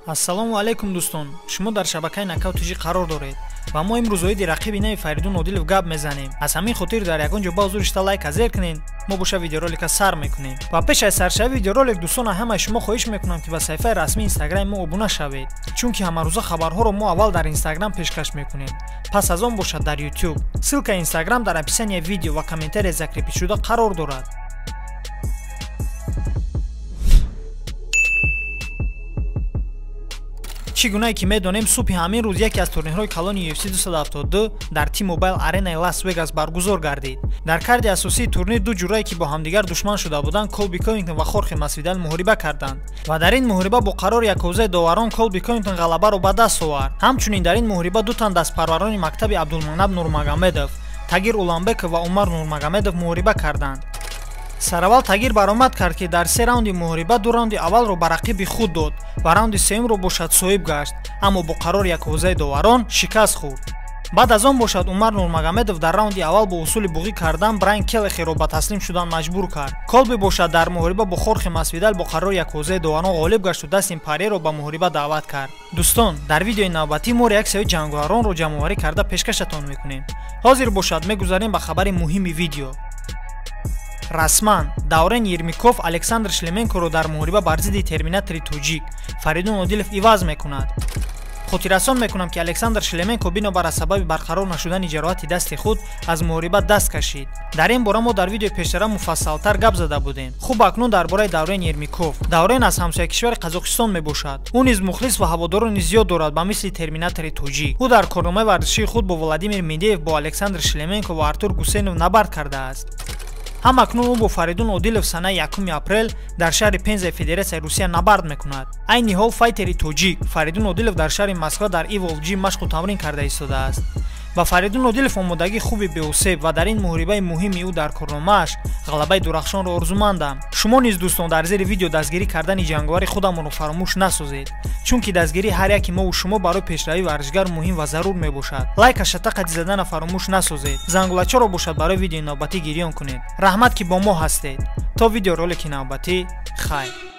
Ассалому алайкум дӯстон, шумо дар шабакаи Нокаут ТЖ қарор доред ва мо имрӯз оиди рақиби нави Фаридун Одилов гап мезанем. Аз ҳамин хотир дар ягон ҷо ба ҳузур шита лайка зер кунед, мо боша видеоролика сар мекунем. Ва пеш аз саршавии видеоролик дӯстон, ҳамаи шумо хоҳиш мекунам, ки ба саҳифаи расмии инстаграми мо обуна шавед, чунки ҳамарӯза хабарҳоро мо аввал дар инстаграм пешкаш мекунем, пас аз он бошад дар ютуб. Ссылкаи инстаграм дар описанияи видео ва комментария закрепить шуда қарор дорад. Чӣ гунае ки медонем, субҳи ҳамин рӯз яке аз турнирҳои калони UFC 272 дар T-Mobile Arena Лас Вегас баргузор гардид. Дар карди асосии турнир ду ҷурае ки бо ҳамдигар душман шуда буданд, Колби Ковингтон ва Хорхе Масвидал муҳориба карданд ва дар ин муҳориба бо қарори якозаи доварон Колби Ковингтон ғалабаро ба даст овард. Ҳамчунин дар ин муҳориба ду тан дастпарварони мактаби Абдулманаб Нурмагомедов, Тагир Уламбеков ва Умар Нурмагомедов муҳориба карданд. Сараввал Тагир баромад кард, ки дар се раунди муҳориба ду раунди аввалро ба рақиби худ дод ва раунди сеюмро бошад соҳиб гашт, аммо бо қарори яквозаи доварон шикаст хӯрд. Баъд аз он бошад Умар Нурмагомедов дар раунди аввал бо усули буғӣ кардан Брайан Келлехеро ба таслим шудан маҷбур кард. Колби бошад дар муҳориба бо Хорхе Масвидал бо қарори яквозаи доварон ғолиб гашту Дастин Парьеро ба муҳориба даъват кард. Дӯстон, дар видеои навбатӣ мо реаксияҳои ҷанговаронро ҷамъоварӣ карда пешкашатон мекунем. Ҳозир бошад мегузарем ба хабари муҳими видео. Расман Даврен Ермиков Александр Шлеменкоро дар муҳориба бар зидди терминатори тоҷик Фаридун Одилов иваз мекунад. Хотиррасон мекунам, ки Александр Шлеменко бинобар аз сабаби барқарор нашудани ҷароҳати дасти худ аз муҳориба даст кашид. Дар ин бора мо дар видеои пештара муфассалтар гап зада будем. Хуб, акнун дар бораи Даврен Ермиков. Даврен аз ҳамсоя кишвари Қазоқистон мебошад. Ӯ низ мухлис ва ҳаводорони зиёд дорад ба мисли терминатори тоҷик. Ӯ дар корномаи варзишии худ бо Владимир Медеев, бо Александр Шлеменко ва Артур Гусейнов набард кардааст. Ҳам акнун ӯ бо Фаридун Одилов санаи 1 апрел дар шаҳри Пензаи Федератсияи Русия набард мекунад. Айни ҳол файтери тоҷик Фаридун Одилов дар шаҳри Москва дар Evolve Gym машқу тамрин карда истодааст. Ба Фаридун Одилов омодагии хуби беусеб ва дар ин муҳорибаи муҳими ӯ дар корномааш ғалабаи дурахшонро орзумандам. Шумо низ дӯстон дар зери видео дастгирӣ кардани ҷанговари худамонро фаромӯш насозед, чунки дастгирии ҳар яки мову шумо барои пешравии варзишгар муҳим ва зарур мебошад. Лайка шатақати задана фаромӯш насозед, зангулачаро бошад барои видеои навбатӣ гирён кунед. Раҳмат, ки бо мо ҳастед. То видеоролики навбатӣ, хайр.